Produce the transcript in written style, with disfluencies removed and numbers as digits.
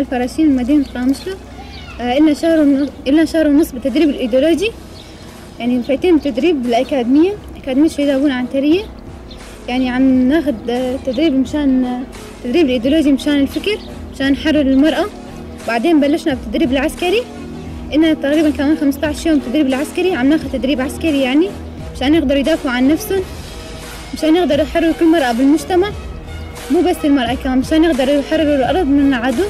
نوال فراشين من مدينة قامشلو. إلنا شهر ونص، إلنا شهر ونص بالتدريب الإيديولوجي، يعني فايتين بتدريب بالأكاديمية، أكاديمية شهيد أبونا عنترية. يعني عم ناخد تدريب مشان تدريب الإيديولوجي مشان الفكر، مشان نحرر المرأة. بعدين بلشنا بالتدريب العسكري، إلنا تقريبا كمان 15 يوم تدريب العسكري، عم ناخد تدريب عسكري يعني مشان يقدروا يدافعوا عن نفسهم، مشان يقدروا يحرروا كل مرأة بالمجتمع، مو بس المرأة كمان، مشان يقدروا يحرروا الأرض من العدو.